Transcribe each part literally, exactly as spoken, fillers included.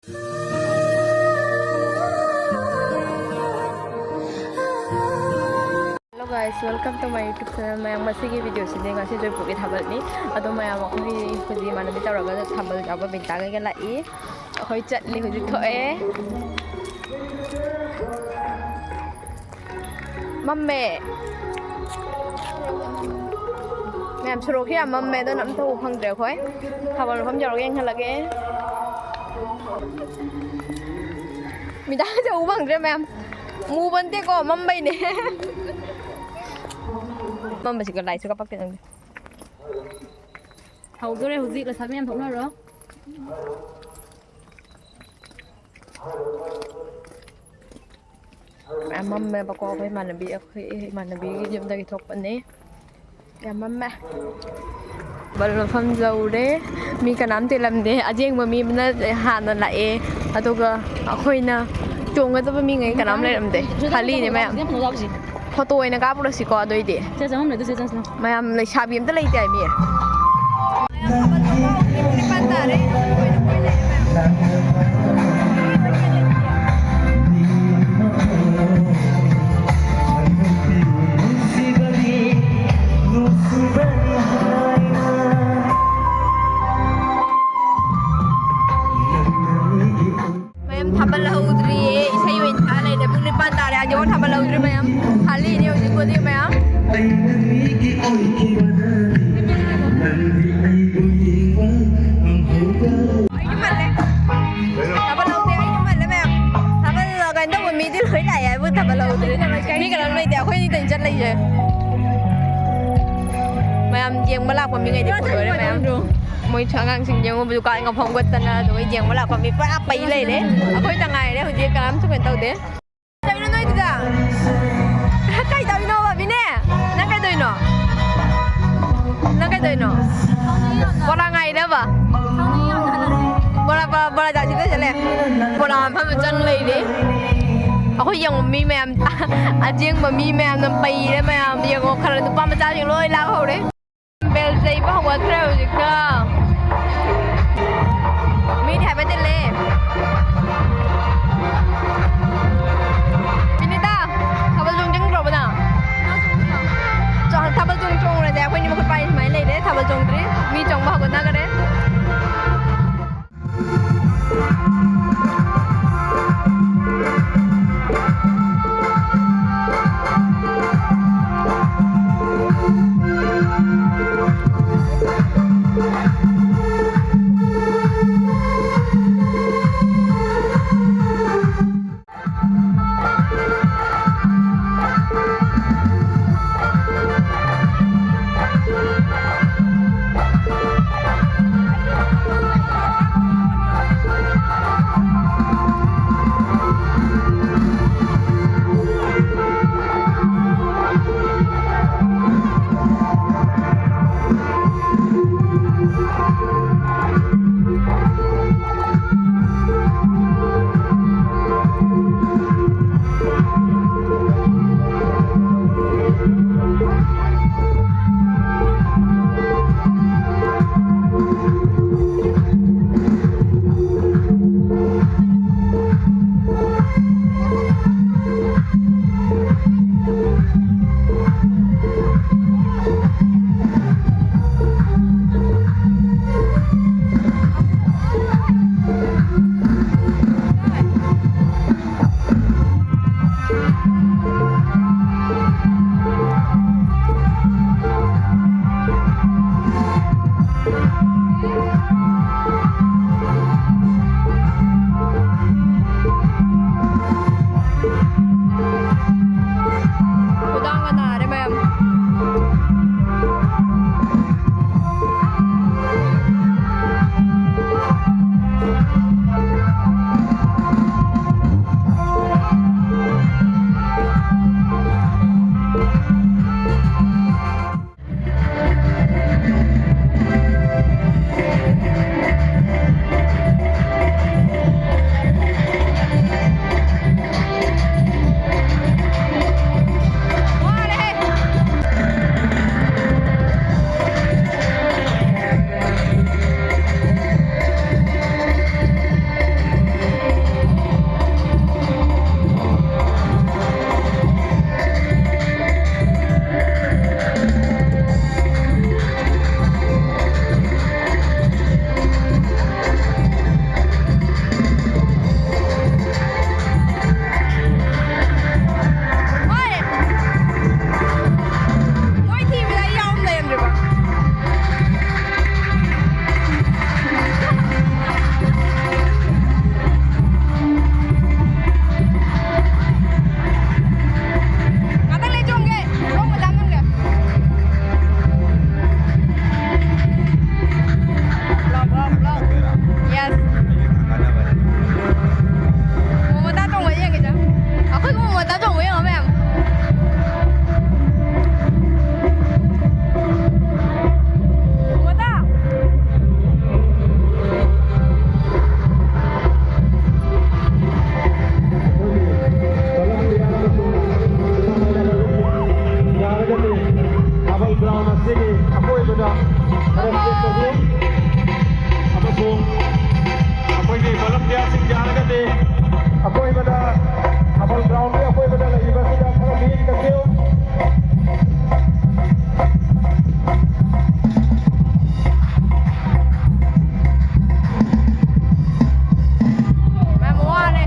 Hello guys, welcome to my YouTube channel. ꯃꯌꯥꯝ, ꯉꯁꯤꯒꯤ video ꯁꯤꯗꯤ ꯉꯁꯤ ꯖꯣꯏꯄꯨꯔꯒꯤ ꯊꯥꯕꯜꯅꯤ꯫ ꯑꯗꯣ ꯃꯌꯥꯝ, ꯑꯩꯈꯣꯏ ꯍꯧꯖꯤꯛ ꯏꯃꯥꯟꯅꯕꯤ ꯇꯧꯔꯒ ꯊꯥꯕꯜ ꯌꯥꯎꯕ ꯕꯤꯟꯇꯥꯒꯩꯒ ꯂꯥꯛꯏ꯫ ꯑꯩꯈꯣꯏ ꯆꯠꯂꯤ, ꯍꯧꯖꯤꯛ ꯊꯣꯛꯑꯦ꯫ ꯃꯝꯃꯦ꯫ ꯃꯌꯥꯝ, ꯁꯣꯔꯣꯛꯁꯦ ꯌꯥꯝ ꯃꯝꯃꯦ, ꯑꯗꯨꯅ ꯑꯝꯇ ꯎꯕ ꯐꯪꯗ꯭ꯔꯦ ꯑꯩꯈꯣꯏ꯫ ꯊꯥꯕꯜ ꯃꯐꯝ ꯌꯧꯔꯒ ꯌꯦꯡꯍꯜꯂꯒꯦ꯫ ꯃꯤꯗꯥꯡꯁꯦ ꯎꯕ ꯐꯪꯗ꯭ꯔꯦ ꯃꯌꯥꯝ꯫ ꯃꯨꯕ ꯅꯠꯇꯦꯀꯣ, ꯃꯝꯕꯩꯅꯦ꯫ ꯃꯝꯕꯁꯤꯒ ꯂꯥꯏꯠꯁꯤꯒ ꯄꯛꯇꯦ ꯅꯪꯗꯤ꯫ ꯍꯧꯗꯣꯔꯦ ꯍꯧꯖꯤꯛ, ꯂꯩꯁꯥꯕꯤ ꯃꯌꯥꯝ ꯊꯣꯛꯅꯔꯣ꯫ ꯌꯥꯝ ꯃꯝꯃꯦꯕꯀꯣ, ꯑꯩꯈꯣꯏ ꯏꯃꯥꯟꯅꯕꯤ, ꯑꯩꯈꯣꯏ ꯏꯃꯥꯟꯅꯕꯤꯒꯤ ꯌꯨꯝꯗꯒꯤ ꯊꯣꯛꯄꯅꯦ꯫ ꯌꯥꯝ ꯃꯝꯃꯦ꯫ ꯊꯥꯕꯜ ꯃꯐꯝ ꯌꯧꯔꯦ꯫ ꯃꯤ ꯀꯅꯥꯝ ꯇꯤꯜꯂꯝꯗꯦ꯫ ꯑꯖꯦꯡꯕ ꯃꯤ ꯑꯃꯅ ꯍꯥꯟꯅ ꯂꯥꯛꯑꯦ, ꯑꯗꯨꯒ ꯑꯩꯈꯣꯏꯅ ꯇꯣꯡꯒꯗꯕ ꯃꯤꯉꯩ ꯀꯅꯥꯝ ꯂꯩꯔꯝꯗꯦ꯫ ꯈꯥꯂꯤꯅꯦ ꯃꯌꯥꯝ꯫ ꯐꯣꯇꯣ ꯑꯣꯏꯅ ꯀꯥꯞꯄꯨꯔꯁꯤꯀꯣ ꯑꯗꯨꯏꯗꯤ꯫ ꯃꯌꯥꯝ, ꯂꯩꯁꯥꯕꯤ ꯑꯝꯇ ꯂꯩꯇꯦ ꯍꯥꯏꯃꯤ꯫ ꯃꯌꯥꯝ, ꯊꯥꯕꯜ ꯆꯣꯡꯕ ꯍꯧꯗ꯭ꯔꯤ, ꯄꯨꯡ ꯅꯤꯄꯥꯟ ꯇꯥꯔꯦ꯫ ꯀꯣꯏꯅ ꯀꯣꯏ ꯂꯩꯔꯦ ꯃꯌꯥꯝ꯫ ꯃꯌꯥꯝ, ꯊꯥꯕꯜ ꯍꯧꯗ꯭ꯔꯤꯌꯦ, ꯏꯁꯩ ꯑꯣꯏꯅ ꯁꯥ ꯂꯩꯔꯦ꯫ ꯄꯨꯡ ꯅꯤꯄꯥꯟ ꯇꯥꯔꯦ, ꯍꯧꯖꯤꯛꯐꯥꯎ ꯊꯥꯕꯜ ꯍꯧꯗ꯭ꯔꯤ ꯃꯌꯥꯝ꯫ ꯈꯥꯂꯤꯅꯦ ꯍꯧꯖꯤꯛꯄꯨꯗꯤ ꯃꯌꯥꯝ꯫ ꯑꯩꯁꯨ ꯃꯥꯜꯂꯦ꯫ ꯊꯥꯕꯜ ꯍꯧꯗꯦ, ꯑꯩꯁꯨ ꯃꯥꯜꯂꯦ ꯃꯌꯥꯝ꯫ ꯊꯥꯕꯜ ꯀꯩꯅꯣ ꯇꯧꯕ ꯃꯤꯗꯤ ꯂꯣꯏ ꯂꯥꯛꯑꯦ ꯍꯥꯏꯕꯨ ꯊꯥꯕꯜ ꯍꯧꯗ꯭ꯔꯤ꯫ ꯃꯤ ꯀꯅꯥꯝ ꯂꯩꯇꯦ, ꯑꯩꯈꯣꯏ ꯑꯅꯤꯗꯅꯤ ꯆꯠꯂꯤꯁꯦ꯫ ꯃꯌꯥꯝ ꯌꯦꯡꯕ ꯂꯥꯛꯄ ꯃꯤꯈꯩꯗꯤ ꯐꯣꯇꯣ ꯂꯣꯏꯔꯦ ꯃꯌꯥꯝ꯫ ꯃꯣꯏ ꯑꯉꯥꯡꯁꯤꯡ ꯌꯦꯡꯉꯨꯕꯁꯨ ꯀꯥꯏ ꯉꯐꯝꯒꯠꯇꯅ ꯑꯗꯨꯒ ꯌꯦꯡꯕ ꯂꯥꯛꯄ ꯃꯤ ꯄꯨꯔꯥ ꯄꯩ ꯂꯩꯔꯦ꯫ ꯑꯩꯈꯣꯏꯇ ꯉꯥꯏꯔꯦ ꯍꯧꯖꯤꯛ, ꯀꯅꯥꯝꯁꯨ ꯀꯩꯅꯣ ꯇꯧꯗꯦ꯫ ꯀꯩꯗꯧꯔꯤꯅꯣ ꯅꯣꯏꯗꯨꯗ? ꯀꯩꯗꯧꯔꯤꯅꯣꯕ ꯕꯤꯅꯦ? ꯅꯪ ꯀꯩꯗꯧꯔꯤꯅꯣ? ꯅꯪ ꯀꯩꯗꯧꯔꯤꯅꯣ? ꯕꯣꯔꯥ ꯉꯥꯏꯔꯕ? ꯕꯣꯔꯥ, ꯕꯣꯔꯥ, ꯕꯣꯔꯥ ꯆꯥꯁꯤ ꯀꯩ ꯆꯠꯂꯦ? ꯕꯣꯔꯥ ꯃꯐꯝꯗ ꯆꯪ ꯂꯩꯔꯤ꯫ ꯑꯩꯈꯣꯏ ꯌꯦꯡꯉꯨ ꯃꯤ ꯃꯌꯥꯝ, ꯑꯖꯦꯡꯕ ꯃꯤ ꯃꯌꯥꯝꯅ ꯄꯩꯔꯦ ꯃꯌꯥꯝ꯫ ꯌꯦꯡꯉꯣ, ꯈꯔ ꯅꯨꯄꯥ ꯃꯆꯥꯁꯤꯡ ꯂꯣꯏ ꯂꯥꯛꯍꯧꯔꯦ꯫ ꯕꯦꯜ ꯆꯩꯕ ꯍꯧꯒꯠꯈ꯭ꯔꯦ ꯍꯧꯖꯤꯛꯇ꯫ ꯃꯤꯗꯤ ꯍꯥꯏꯐꯦꯠ ꯇꯤꯜꯂꯦ꯫ ꯚꯣꯂꯨꯟꯇꯤꯌꯔꯁꯤꯡ ꯌꯥꯔꯒꯗꯤ ꯑꯀꯣꯏꯕꯗ, ꯊꯥꯕꯜ ꯒ꯭ꯔꯥꯎꯟꯒꯤ ꯑꯀꯣꯏꯕꯗ ꯂꯩꯔꯤꯕꯁꯤꯗ ꯈꯔ ꯃꯤꯠꯌꯦꯡ ꯆꯪꯕꯤꯌꯨ꯫ ꯃꯌꯥꯝ ꯋꯥꯔꯦ꯫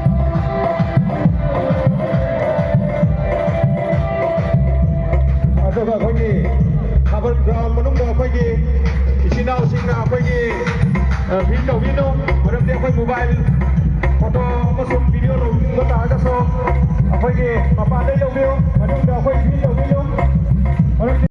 ꯑꯗꯨꯒ ꯑꯩꯈꯣꯏꯒꯤ ꯊꯥꯕꯜ ꯒ꯭ꯔꯥꯎꯟ ꯃꯅꯨꯡꯗ ꯑꯩꯈꯣꯏꯒꯤ ꯏꯆꯤꯟ ꯏꯅꯥꯎꯁꯤꯡꯅ ꯑꯩꯈꯣꯏꯒꯤ, ꯑ, ꯐꯤꯜ ꯇꯧꯕꯤꯅꯨ, ꯃꯔꯝꯗꯤ ꯑꯩꯈꯣꯏ ꯃꯣꯕꯥꯏꯜ ꯐꯣꯇꯣ ꯑꯃꯁꯨꯡ ꯚꯤꯗꯤꯑꯣ ꯂꯧꯅꯤꯡꯕ ꯇꯥꯔꯒꯁꯨ ꯑꯩꯈꯣꯏꯒꯤ ꯃꯄꯥꯟꯗ ꯂꯧꯕꯤꯌꯨ, ꯃꯅꯨꯡꯗ ꯑꯩꯈꯣꯏ ꯐꯤꯜ ꯇꯧꯕꯤꯌꯨ, ꯃꯔꯝꯗꯤ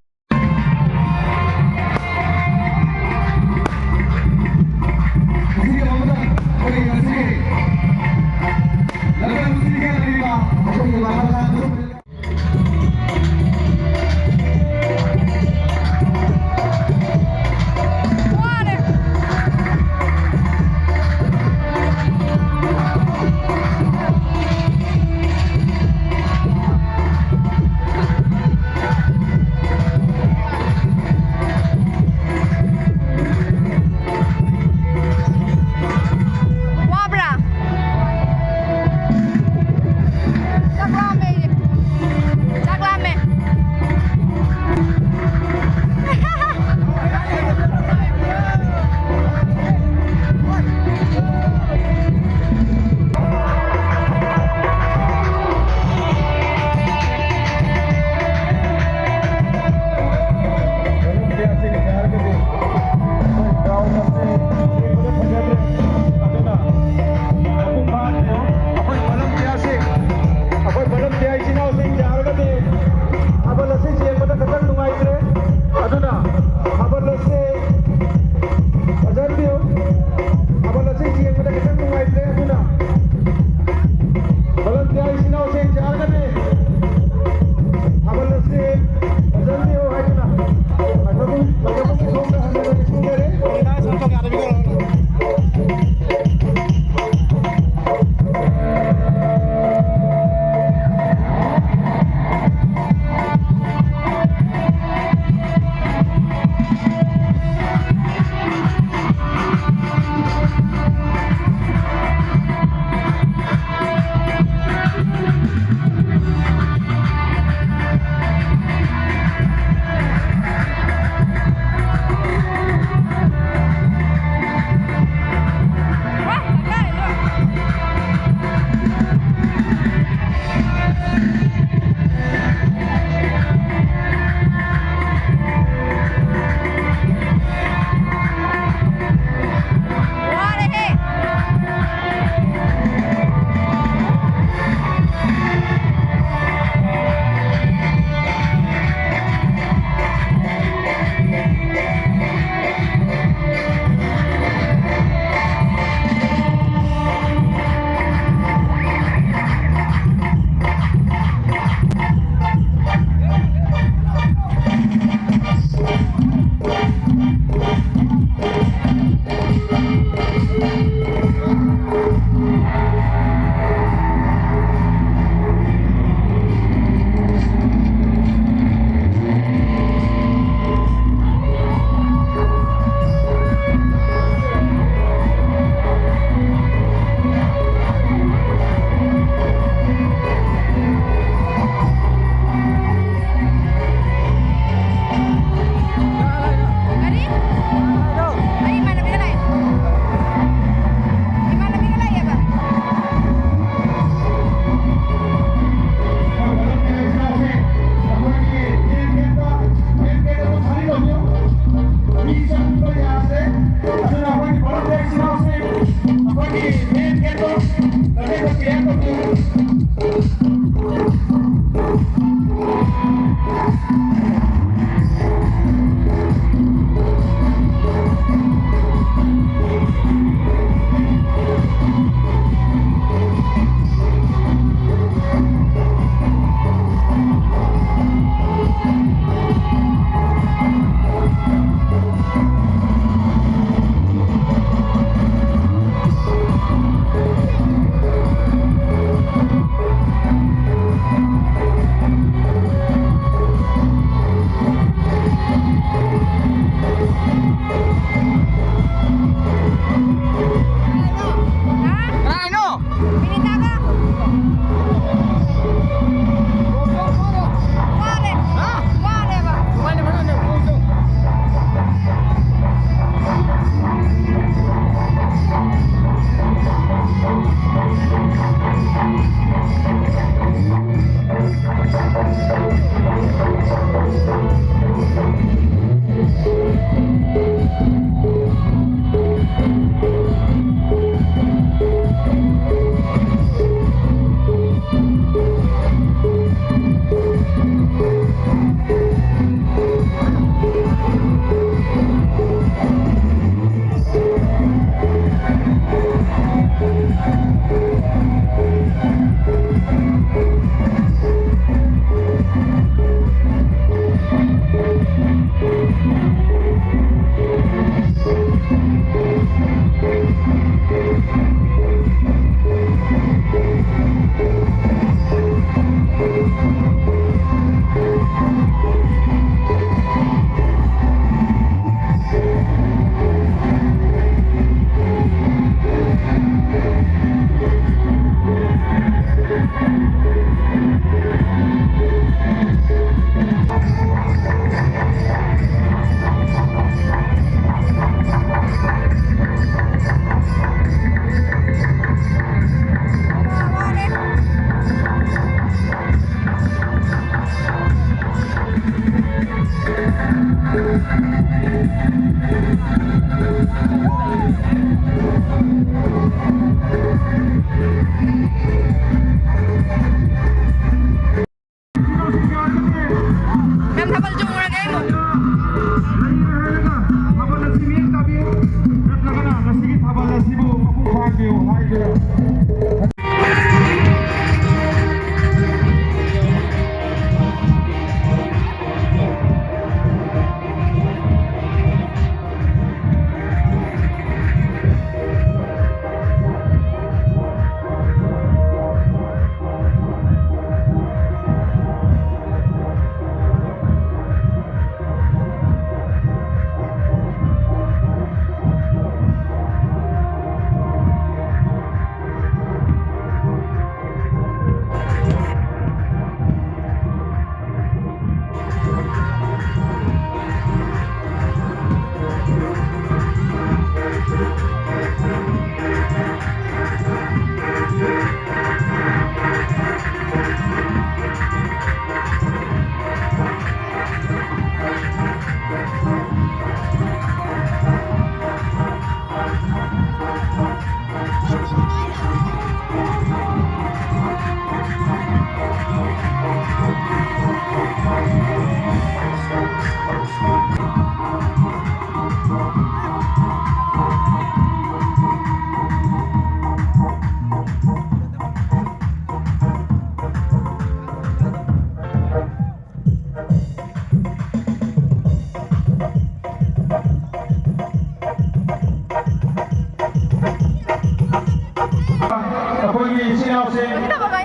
ꯑꯩꯈꯣꯏꯒꯤ ꯏꯆꯤꯜ ꯏꯅꯥꯎꯁꯤꯡ,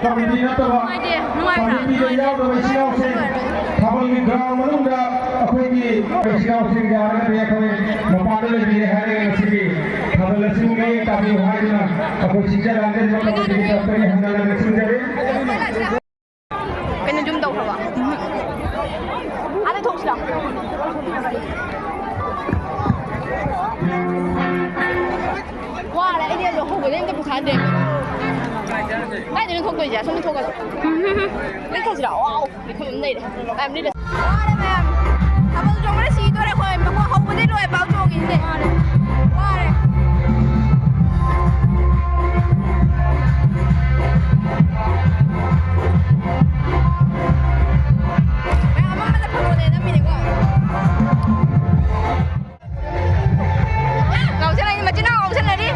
ꯀꯃꯤꯇꯤ ꯅꯠꯇꯕ, ꯅꯨꯡꯉꯥꯏꯇꯦ, ꯅꯨꯡꯉꯥꯏꯕ꯭ꯔꯥ? ꯀꯃꯤꯇꯤꯗ ꯌꯥꯎꯗꯕ ꯏꯆꯤꯜ ꯏꯅꯥꯎꯁꯤꯡ, ꯊꯥꯕꯜꯒꯤ ground ꯃꯅꯨꯡꯗ ꯑꯩꯈꯣꯏꯒꯤ ꯏꯆꯤꯜ ꯏꯅꯥꯎꯁꯤꯡ ꯌꯥꯔꯒꯗꯤ ꯑꯩꯈꯣꯏ ꯃꯄꯥꯟꯗ ꯂꯩꯕꯤꯔꯦ ꯍꯥꯏꯔꯒ ꯉꯁꯤꯒꯤ ꯊꯥꯕꯜ ꯑꯁꯤꯕꯨ ꯃꯤꯠꯌꯦꯡ ꯇꯥꯕꯤꯌꯨ ꯍꯥꯏꯗꯨꯅ ꯑꯩꯈꯣꯏ ꯁꯤꯡꯖ ꯂꯥꯡꯖꯔꯤꯕ ꯀꯃꯤꯇꯤꯒꯤ ꯇꯔꯐꯇꯒꯤ ꯍꯟꯅ ꯍꯟꯅ ꯅꯤꯡꯁꯤꯡꯖꯔꯤ꯫ ꯀꯩꯅꯣ, ꯌꯨꯝ ꯇꯧꯈ꯭ꯔꯕ? ꯑꯥꯗ ꯊꯣꯛꯁꯤꯔꯣ? ꯋꯥꯔꯦ, ꯑꯩꯗꯤ ꯑꯗꯣ ꯍꯧꯕꯗꯩ ꯑꯝꯇ ꯄꯨꯊꯥꯗꯦ꯫ ꯀꯥꯏꯗꯅꯣ ꯊꯣꯛꯇꯣꯏꯁꯦ? ꯑꯁꯣꯝꯗ ꯊꯣꯛꯑꯁꯤ꯫ ꯂꯦꯛꯊꯁꯤꯔꯣ? ꯋꯥꯎ, ꯂꯦꯛꯐꯝ ꯑꯃ ꯂꯩꯔꯦ꯫ ꯃꯌꯥꯝ ꯂꯦꯛꯊꯁꯤ꯫ ꯋꯥꯔꯦ ꯃꯌꯥꯝ꯫ ꯊꯥꯕꯜ ꯆꯣꯡꯕꯗ ꯁꯤꯗꯣꯔꯦ ꯑꯩꯈꯣꯏ꯫ ꯃꯈꯣꯏ ꯍꯧꯕꯗꯩ ꯂꯣꯏꯐꯥꯎ ꯆꯣꯡꯉꯤꯁꯤꯅꯦ꯫ ꯋꯥꯔꯦ꯫ ꯃꯌꯥꯝ ꯑꯃ ꯑꯃꯗ ꯐꯣꯇꯣꯅꯦ ꯅꯝꯃꯤꯅꯦꯀꯣ꯫ ꯉꯥꯎꯁꯟꯅꯔꯤ, ꯃꯆꯤꯟ ꯃꯅꯥꯎ ꯉꯥꯎꯁꯟꯅꯔꯤ꯫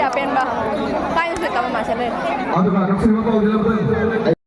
ꯑꯄꯦꯟꯕ ꯀꯥꯏꯅꯁꯨ ꯇꯕ ꯃꯥꯁꯦ ꯂꯩ꯫ ꯑꯗꯨꯒ ꯅꯛꯁꯤꯟꯕ ꯄꯥꯎꯖꯦꯜ ꯑꯃꯇꯪ꯫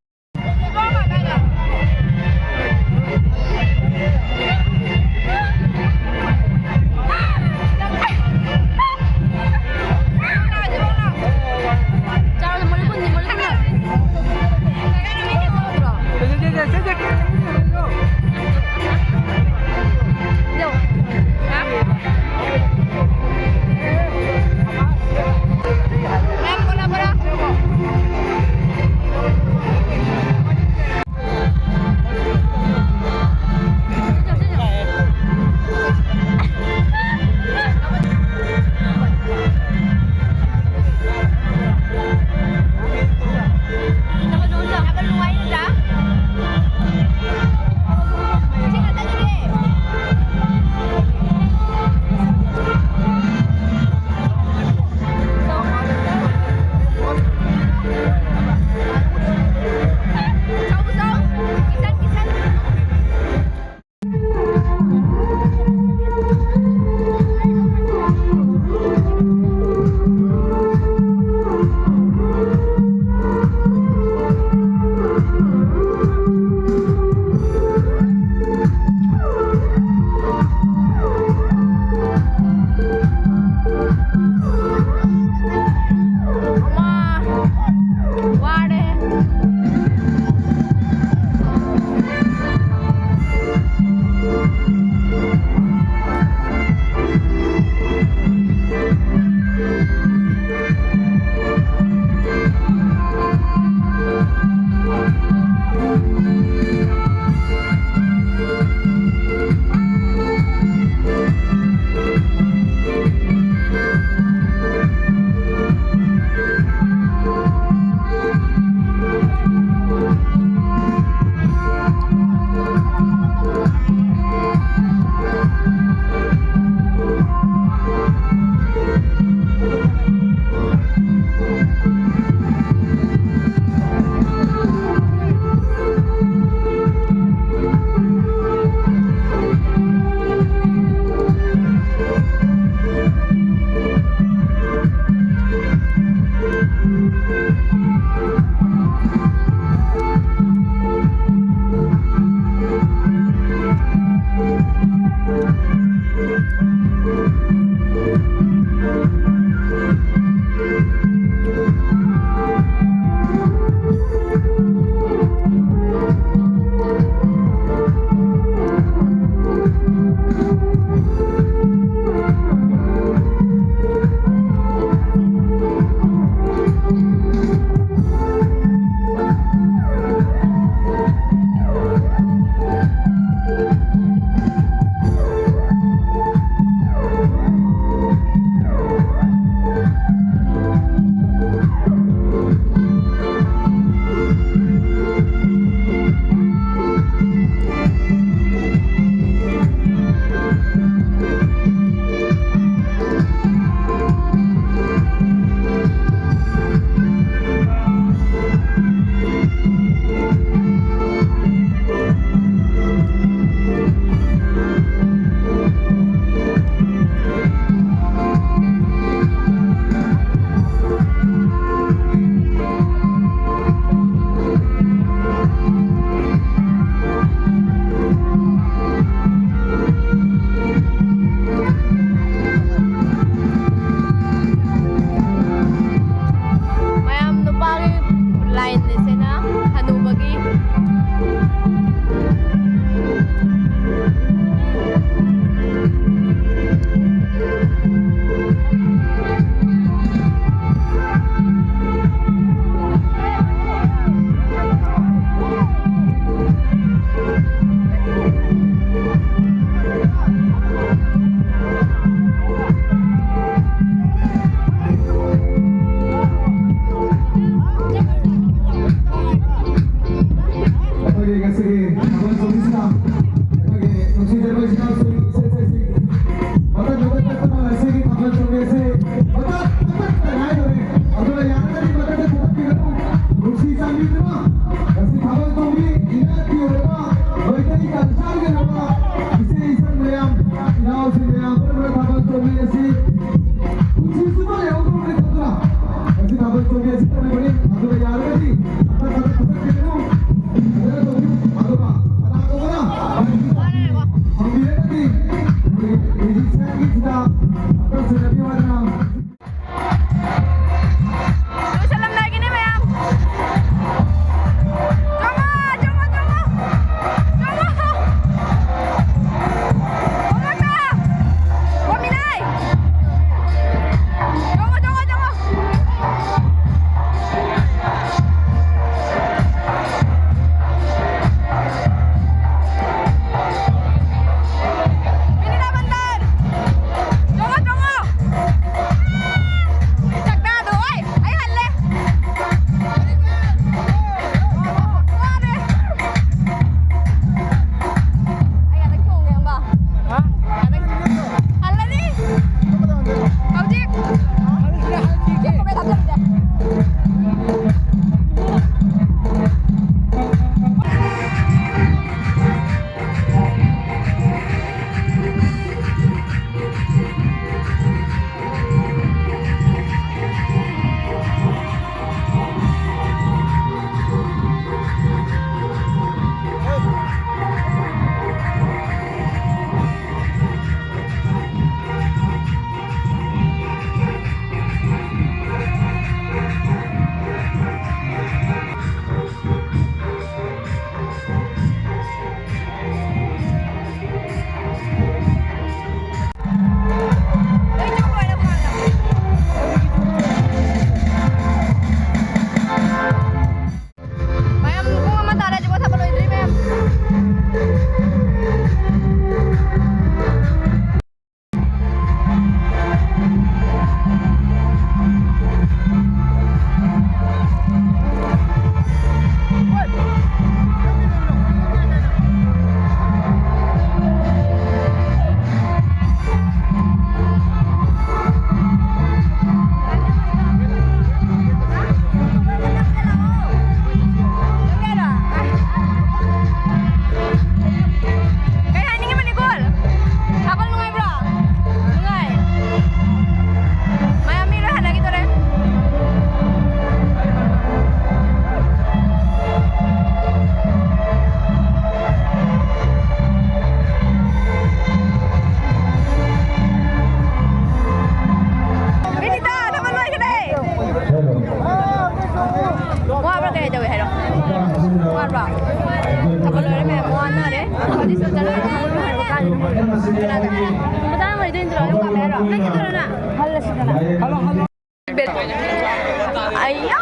ꯑꯌꯥ!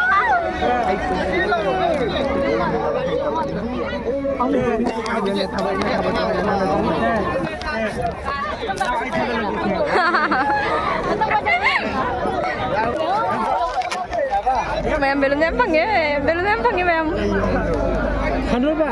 ꯃꯌꯥꯝ, balloon ꯌꯥꯝ ꯐꯪꯉꯦ, balloon ꯌꯥꯝ ꯐꯪꯉꯦ, ꯃꯌꯥꯝ꯫ ꯍꯅꯨꯕ꯫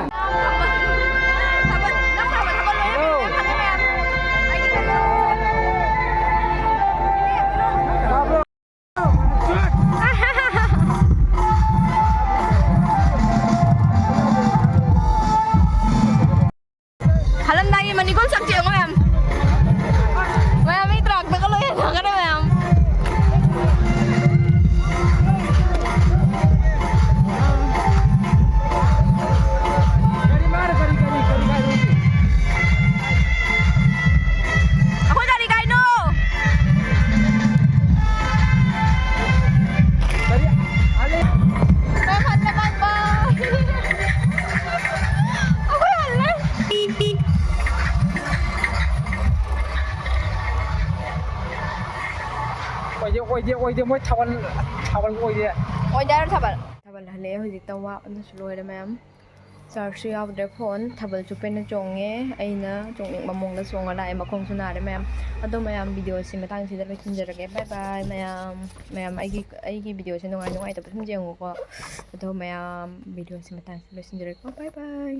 ꯍꯜꯂꯝꯗꯥꯏꯒꯤ ꯃꯅꯤꯀꯨꯟ ꯁꯛꯁꯦ ꯌꯦꯡꯉꯣ ꯃꯌꯥꯝ꯫ ꯃꯌꯥꯝ, ꯃꯤ ꯇ꯭ꯔꯥꯛꯇꯒ ꯂꯣꯏ ꯍꯦꯟꯅꯈ꯭ꯔꯦ ꯃꯌꯥꯝ꯫ ꯑꯩꯈꯣꯏ ꯒꯥꯔꯤ ꯀꯥꯏꯅꯣ? ꯅꯪ ꯍꯜꯂꯦ, bye bye꯫ ꯑꯩꯈꯣꯏ ꯍꯜꯂꯦ꯫ ꯑꯣꯏꯗꯦ, ꯑꯣꯏꯗꯦ, ꯑꯣꯏꯗꯦ, ꯃꯣꯏ ꯊꯥꯕꯜ, ꯊꯥꯕꯜ ꯑꯣꯏꯗꯦ꯫ ꯑꯣꯏꯗꯦ ꯍꯥꯏꯔꯣ ꯊꯥꯕꯜ? ꯊꯥꯕꯜ ꯍꯜꯂꯛꯑꯦ ꯍꯧꯖꯤꯛꯇ, ꯋꯥꯕꯅꯁꯨ ꯂꯣꯏꯔꯦ ꯃꯌꯥꯝ꯫ Chargeꯁꯨ ꯌꯥꯎꯗ꯭ꯔꯦ phone꯫ ꯊꯥꯕꯜꯁꯨ ꯄꯦꯟꯅ ꯆꯣꯡꯉꯦ꯫ ꯑꯩꯅ ꯆꯣꯡꯅꯤꯡꯕ ꯃꯑꯣꯡꯗ ꯆꯣꯡꯉ ꯂꯥꯛꯑꯦ꯫ ꯃꯈꯣꯡꯁꯨ ꯅꯥꯔꯦ ꯃꯌꯥꯝ꯫ ꯑꯗꯣ ꯃꯌꯥꯝ, videoꯁꯤ ꯃꯇꯥꯡꯁꯤꯗ ꯂꯣꯏꯁꯤꯟꯖꯔꯒꯦ꯫ Bye bye ꯃꯌꯥꯝ꯫ ꯃꯌꯥꯝ, ꯑꯩꯒꯤ, ꯑꯩꯒꯤ videoꯁꯦ ꯅꯨꯡꯉꯥꯏ ꯅꯨꯡꯉꯥꯏꯇꯕ ꯁꯨꯝ ꯌꯦꯡꯉꯨꯀꯣ꯫ ꯑꯗꯣ ꯃꯌꯥꯝ, videoꯁꯤ ꯃꯇꯥꯡꯁꯤꯗ ꯂꯣꯏꯁꯤꯟꯖꯔꯒꯦꯀꯣ꯫ Bye bye꯫